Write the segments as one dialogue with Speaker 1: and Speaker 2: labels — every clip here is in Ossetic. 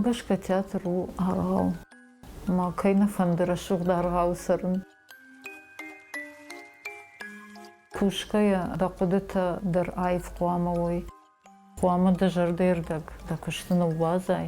Speaker 1: гӕсгӕ театр у аргъау. Ма кӕй нӕ фӕнды рӕсугъд аргъауы цӕрын. Кусгӕйӕ дӕ хъуыдытӕ дӕр аив хъуамӕ уой. Хъуамӕ дӕ зӕрдӕйы рдӕг дӕ куысты ныууадзай.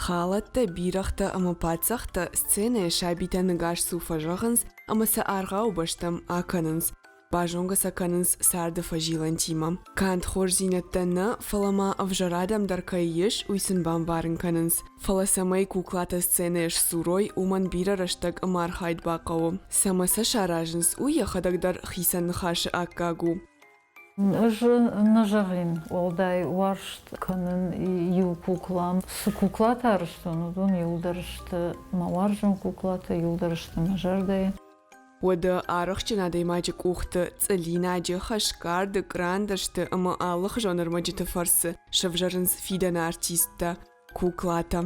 Speaker 2: Халӕттӕ, бирӕгътӕ ӕмӕ паддзӕхтӕ сценӕйы сабитӕн ӕгас цу фӕзӕгъынц ӕмӕ сӕ аргъауы бӕстӕм акӕнынц, базонгӕ сӕ кӕнынц царды фӕзилӕнтимӕ. Канд хорздзинӕдтӕ нӕ, фӕлӕ ма ӕвзӕр адӕм дӕр кӕй ис, уый сын бамбарын кӕнынц. Фӕлӕ цӕмӕй куклатӕ сценӕйы сдзурой, уымӕн бирӕ рӕстӕг ӕмӕ архайд бахъӕуы. Цӕмӕ сӕ саразынц, уый йӕхӕдӕг дӕр хицӕн ныхасы аккаг у.
Speaker 1: Ӕз нӕ зӕгъин, уӕлдай уарзт кӕнын иу кукла. Цы куклатӕ арӕзтон, уыдон иуылдӕр сты мӕ уарзон куклатӕ, иуылдӕр сты мӕ зӕрдӕйы.
Speaker 2: Уӕдӕ арӕхстджын адӕймаджы къухты цъылинаджы, хӕсгарды, кърандӕсты ӕмӕ алыхуызон ӕрмӕджыты фӕрцы сӕвзӕрынц фидӕны артисттӕ, куклатӕ.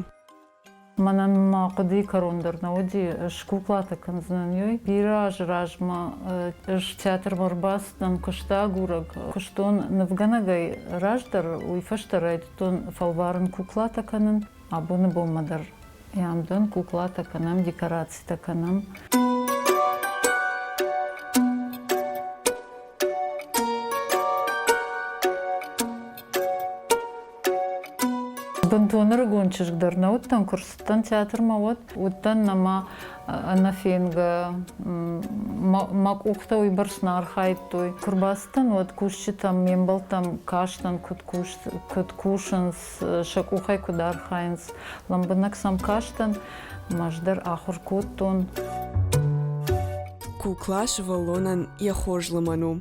Speaker 1: Мӕнӕн мӕ хъуыдыйы кӕрон дӕр нӕ уыди, скуклатӕ кӕндзынӕн ёй. Бирӕ азы размӕ ӕз театрмӕ ӕрбацыдтӕн куыстагурӕг. Куыстон нывгӕнӕгӕй раздӕр, уый фӕстӕ райдыдтон фӕлварын куклатӕ кӕнын. Абоны бонмӕ дӕр ам дӕн, куклатӕ кӕнӕм, декорацитӕ кӕнӕм. Бынтон ӕрыгон чызг дӕр нӕ уыдтӕн, куы рцыдтӕн театрмӕ, уӕд уыдтӕн нӕма ӕнӕфенгӕ, мӕ къухтӕ уыйбӕрц нӕ архайдтой. Куы рбацыдтӕн, уӕд кусджытӕм, ме мбӕлттӕм кастӕн, куыд кусынц, сӕ къухӕй куыд архайынц. Лӕмбынӕг сӕм кастӕн, ӕмӕ ӕз дӕр ахуыр кодтон.
Speaker 2: Кукла сывӕллонӕн йӕ хорз лымӕн у.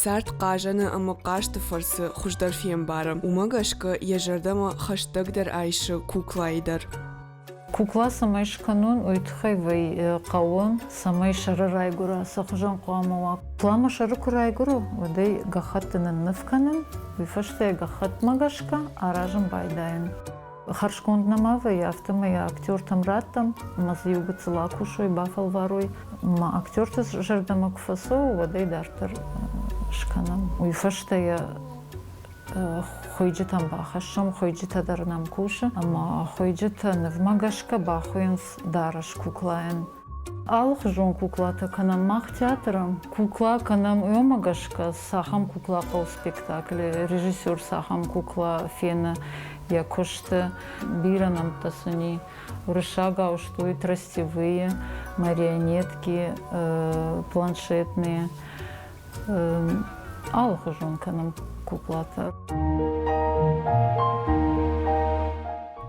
Speaker 2: Цард хъазӕны ӕмӕ хъазты фӕрцы хуыздӕр фембары, уымӕ гӕсгӕ йӕ зӕрдӕмӕ хӕстӕгдӕр айсы куклайы дӕр.
Speaker 1: Кукла цӕмӕй скӕнон, уый тыххӕй хъӕуы, цӕмӕй сӕры райгуыра, цы хуызӕн хъуамӕ уа. Кукла сӕры куы райгуыры, уӕд ӕй гӕххӕтты нынныв кӕнын, уый фӕстӕ гӕххӕттмӕ гӕсгӕ аразын байдайын. Хӕрзконд нӕма вӕййы, афтӕмӕй актертӕм раттӕм, ӕмӕ дзы иу гыццыл акусой, бафӕлварой. Ма актерты зӕрдӕмӕ куы фӕцӕуы, уӕд ӕй дарддӕр скӕнӕм. Уый фӕстӕ йӕ хуыйджытӕм бахӕссӕм, хуыйджытӕ дӕр нӕм кусы, ӕмӕ хуыйджытӕ нывмӕ гӕсгӕ бахуыйынц дарӕс куклайӕн. Алыхуызон куклатӕ кӕнӕм мах театры. Кукла кӕнӕм уымӕ гӕсгӕ, цахӕм кукла хъӕуы спектаклы, режиссер цахӕм кукла фены йӕ куысты. Бирӕ нӕмттӕ сын и. Уырыссагау сты тростевые, марионетки, планшетные. Алыхуызон кӕнӕм куклатӕ.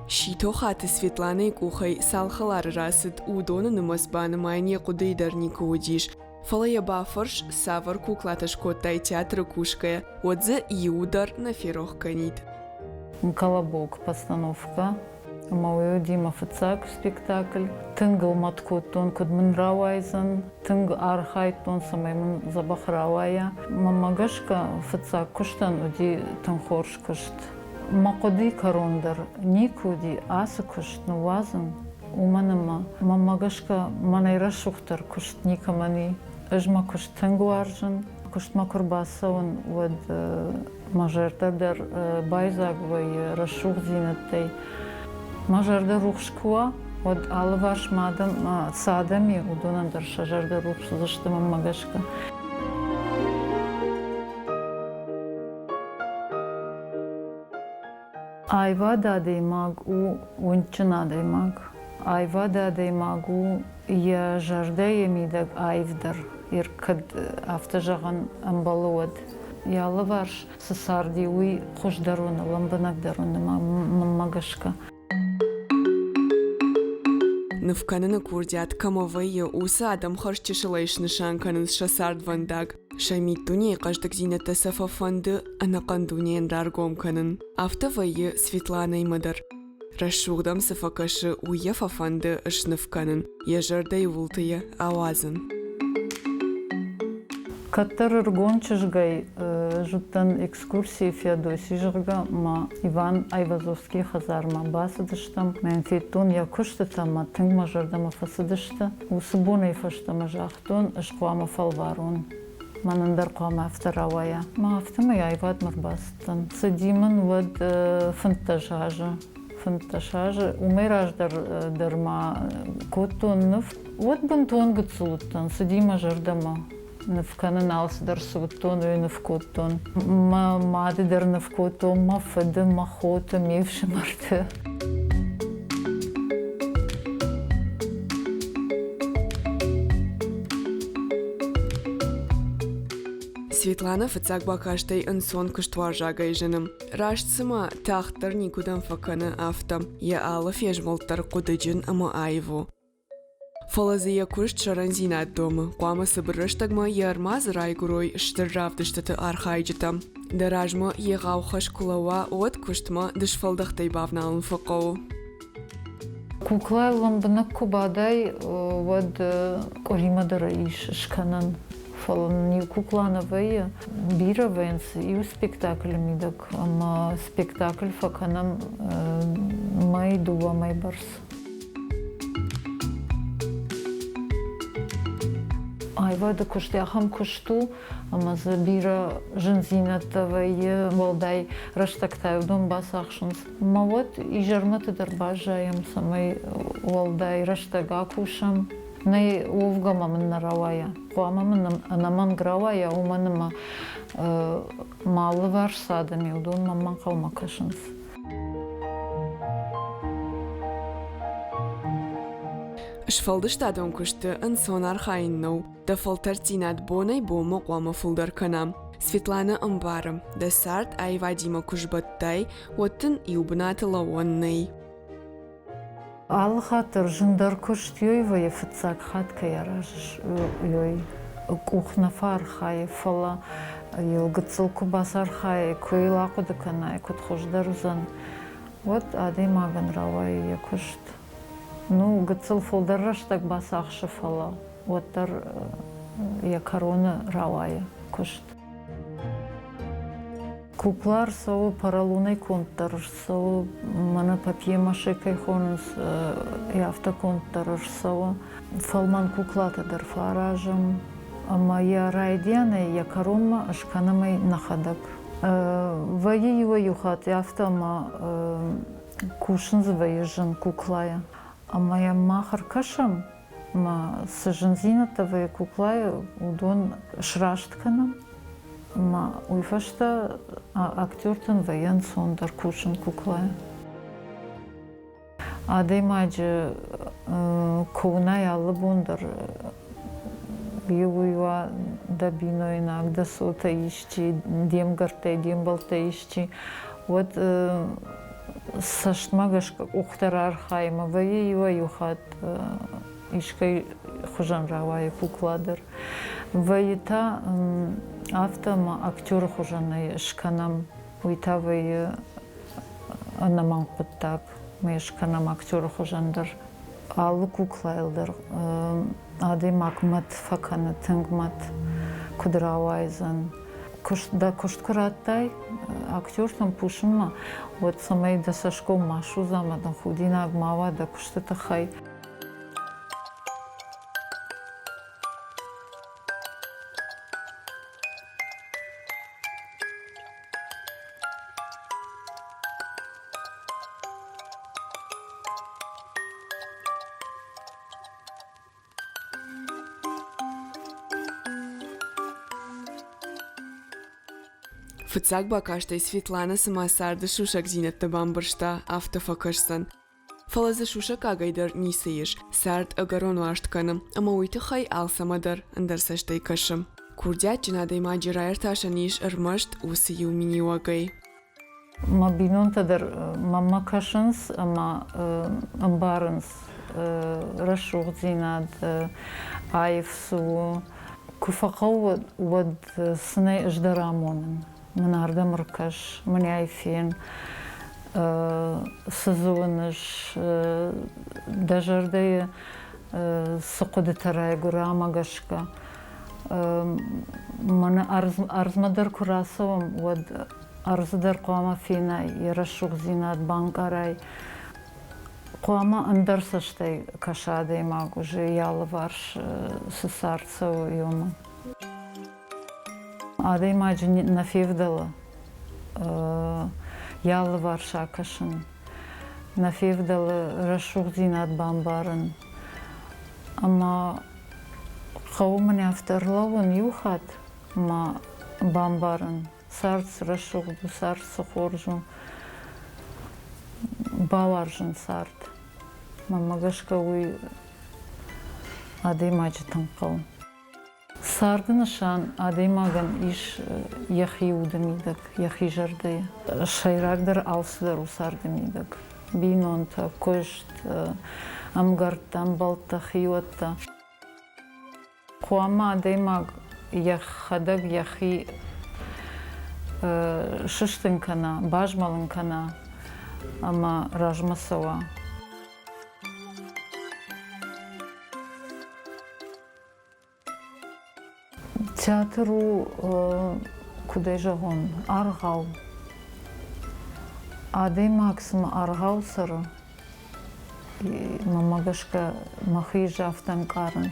Speaker 2: Ситохаты Светланӕйы къухӕй цал хӕлары рацыд, уыдоны нымӕц банымайын йӕ хъуыдыйы дӕр никуы уыдис. Фӕлӕ йӕ бафӕрс, цавӕр куклатӕ скодтай театры кусгӕйӕ, уӕд дзы иу дӕр нӕ ферох кӕнид.
Speaker 1: Колобок постановкӕ Ӕмӕ уый уыди мӕ фыццаг спектакль. Тынг ыл мӕт кодтон, куыд мын рауайдзӕн. Тынг архайдтон, цӕмӕй мын дзӕбӕх рауайа. Мӕнмӕ гӕсгӕ, фыццаг куыстӕн уыди тынг хорз куыст. Мӕ хъуыдыйы кӕрон дӕр никуы уыди ацы куыст ныууадзын, уымӕн ӕмӕ, мӕнмӕ гӕсгӕ, мӕнӕй рӕсугъддӕр куыст никӕмӕн и. Ӕз мӕ куыст тынг уарзын. Куыстмӕ куы рбацӕуын, уӕд Мӕ зӕрдӕ дӕр байдзаг вӕййы рӕсугъддзинӕдтӕй. Мӕ зӕрдӕ рухс куы уа, уӕд алыварс ма адӕм, цы адӕм и, уыдонӕн дӕр сӕ зӕрдӕ рухс уыдзысты мӕнмӕ гӕсгӕ. Аивад адӕймаг у уындджын адӕймаг. Аивад адӕймаг у йӕ зӕрдӕйы мидӕг аивдӕр, кӕд афтӕ зӕгъӕн ӕмбӕлы, уӕд. Йӕ алыварс цы царди, уый хуыздӕр уыны, лӕмбынӕгдӕр уыны мӕнмӕ гӕсгӕ.
Speaker 2: Ныв кӕныны курдиат кӕмӕ вӕййы, уыцы адӕм хӕрзчысылӕй снысан кӕнынц сӕ цардвӕндаг. Сӕ миддунейы хъӕздыгдзинӕдтӕ сӕ фӕфӕнды ӕнӕхъӕн дунейӕн раргом кӕнын. Афтӕ вӕййы Светланӕимӕ дӕр. Рӕсугъд ӕм цы фӕкӕсы, уый йӕ фӕфӕнды сныв кӕнын, йӕ зӕрдӕйы уылты йӕ ауадзын.
Speaker 1: Кӕддӕр ӕрыгон чызгӕй зыдтӕн экскурсийы Феодосий, зӕгъгӕ, ма Иван Айвазовскийы хӕдзармӕ бацыдыстӕм. Мӕ йын федтон йӕ куыстытӕ ӕмӕ тынг мӕ зӕрдӕмӕ фӕцыдысты. Уыцы бонӕй фӕстӕмӕ загътон, ӕз хъуамӕ фӕлварон. Мӕнӕн дӕр хъуамӕ афтӕ рауайа. Мӕ афтӕмӕй аивадмӕ ӕрбацыдтӕн. Цыди мын уӕд 15 азы. 15 азы. Уымӕй раздӕр дӕр ма кодтон ныв. Уӕд бынтон гыццыл уыдтӕн, цыди мӕ зӕрдӕмӕ. Ныв кӕнын алцыдӕр цы уыдтон, уый ныв кодтон. Мӕ мады дӕр ныв кодтон, мӕ фыды, мӕ хоты, ме фсымӕрты.
Speaker 2: Светланӕ фыццаг бакастӕй ӕнцон куыстуарзагӕй зыны. Раст цыма тагъддӕр никуыдӕм фӕкӕны, афтӕ. Йӕ алы фезмӕлд дӕр хъуыдыджын ӕмӕ аив у. Фӕлӕ дзы йӕ куыст сӕрӕндзинад домы. Хъуамӕ цыбыр рӕстӕгмӕ йӕ ӕрмадзы райгуырой стыр равдыстыты архайджытӕ. Дӕ размӕ егъау хӕс куы лӕууа, уӕд куыстмӕ дысфӕлдӕхтӕй бавналын фӕхъӕуы.
Speaker 1: Куклайыл лӕмбынӕг куы бадай, уӕд къуыримӕ дӕр ис скӕнӕн. Фӕлӕ нын иу кукла нӕ вӕййы. Бирӕ вӕййынц иу спектаклы мидӕг ӕмӕ спектакль фӕкӕнӕм мӕй, дыууӕ мӕй бӕрц. Аивады куыст ахӕм куыст у, ӕмӕ дзы бирӕ зындзинӕдтӕ вӕййы, уӕлдай рӕстӕг та уыдон бацахсынц. Ӕмӕ уӕд изӕрмӕты дӕр баззайӕм, цӕмӕй уӕлдай рӕстӕг акусӕм. Нӕй, уӕвгӕ ма мын нӕ рауайа. Хъуамӕ мын ӕнӕмӕнг рауайа, уымӕн ӕмӕ мӕ алыварс цы адӕм и, уыдон мӕм ӕнхъӕлмӕ кӕсынц.
Speaker 2: Сфӕлдыстадон куысты ӕнцон архайын нӕу. Дӕ фӕлтӕрддзинад бонӕй-бонмӕ хъуамӕ фылдӕр кӕна. Светланӕ ӕмбары, дӕ цард аивадимӕ куы сбӕттай, уӕд дын иу бынаты лӕууӕн нӕй.
Speaker 1: Алы хатт дӕр зындӕр куыст ёй вӕййы, фыццаг хатт кӕй аразыс, ёй къух нӕ фӕархайы, фӕлӕ йыл гыццыл куы бацархайай, куы йыл ахъуыды кӕнай, куыд хуыздӕр уыдзӕн, уӕд адӕймагӕн рауайы йӕ куыст. Ну, гыццыл фылдӕр рӕстӕг бацахсы, фӕлӕ уӕддӕр йӕ кӕроны рауайы куыст. Кукла ӕрцӕуы поролонӕй конд дӕр ӕрцӕуы, мӕнӕ папье-маше кӕй хонынц, афтӕ конд дӕр ӕрцӕуы. Фӕлмӕн куклатӕ дӕр фӕаразӕм ӕмӕ йӕ райдианӕй йӕ кӕронмӕ скӕнӕм ӕй нӕхӕдӕг. Вӕййы иуӕй-иу хатт афтӕ, ӕмӕ кусын дзы вӕййы зын куклайӕ. Ӕмӕ йӕм мах ӕркӕсӕм, ӕмӕ цы зындзинӕдтӕ вӕййы куклайы, уыдон сраст кӕнӕм. Ӕмӕ уый фӕстӕ актертӕн вӕййы ӕнцондӕр кусын куклайы. Адӕймаджы куы уынай алы бон дӕр, иу уый уа дӕ бинойнаг, дӕ цотӕй исчи, де мгӕрттӕй, де мбӕлттӕй исчи, уӕд цӕстмӕ гӕсгӕ къухтӕ рархайынмӕ вӕййы иуӕй-иу хатт искӕй хуызӕн рауайы кукла дӕр. Вӕййы та афтӕ ӕмӕ актеры хуызӕнӕй скӕнӕм, уый та вӕййы ӕнӕмӕнг хъуыддаг, мӕ скӕнӕм актеры хуызӕн дӕр. Алы куклайыл дӕр адӕймаг мӕт фӕкӕны, тынг мӕт, куыд рауайдзӕн. Куыст, дӕ куыст куы радтай актертӕм кусынмӕ, уӕд цӕмӕй дӕ цӕсгом ма судза ӕмӕ дын худинаг ма уа дӕ куысты тыххӕй.
Speaker 2: Фыццаг бакастӕй Светланӕ цыма царды сусӕгдзинӕдтӕ бамбӕрста, афтӕ фӕкӕсдзӕн. Фӕлӕ дзы сусӕггагӕй дӕр ницы ис. Цард ӕгӕрон уарзт кӕны, ӕмӕ уый тыххӕй алцӕмӕ дӕр ӕндӕр цӕстӕй кӕсы. Курдиатджын адӕймаджы раиртасӕн ис ӕрмӕст уыцы иу миниуӕгӕй.
Speaker 1: Мӕ бинонтӕ дӕр мӕнмӕ кӕсынц ӕмӕ ӕмбарынц рӕсугъддзинад, аив цы у. Куы фӕхъӕуы, уӕд сын ӕй ӕз дӕр амонын. Мын ардӕм ӕркӕс, мынӕй фен, цы дзы уыныс, дӕ зӕрдӕйы цы хъуыдытӕ райгуыры, амӕ гӕсгӕ. Мӕнӕ ӕрдзмӕ дӕр куы рацӕуӕм, уӕд ӕрдзы дӕр хъуамӕ фенай, йӕ рӕсугъддзинад банкъарай. Хъуамӕ ӕндӕр цӕстӕй кӕса адӕймаг уже йӕ алыварс цы цард цӕуы, уымӕ. Адӕймаджы нӕ февдӕлы йӕ алыварс акӕсын, нӕ февдӕлы рӕсугъддзинад бамбарын. Ӕмӕ хъӕуы мын афтӕ ӕрлӕууын иу хатт ӕмӕ бамбарын, цард цы рӕсугъд у, цард цы хорз у, бауарзын цард. Мӕнмӕ гӕсгӕ уый адӕймаджы тынг хъӕуы. Царды нысан адӕймагӕн ис йӕхи уды мидӕг, йӕхи зӕрдӕйы. Сӕйрагдӕр алцыдӕр у царды мидӕг. Бинонтӕ, куыст, ӕмгӕрттӕ, ӕмбӕлттӕ, хиуӕттӕ. Хъуамӕ адӕймаг йӕхӕдӕг йӕхи сыстын кӕна, базмӕлын кӕна ӕмӕ размӕ цӕуа. Театр у, куыд ӕй зӕгъон, аргъау. Адӕймаг цыма аргъау цӕры, мӕнмӕ гӕсгӕ мӕхи ӕз афтӕ ӕнкъарын.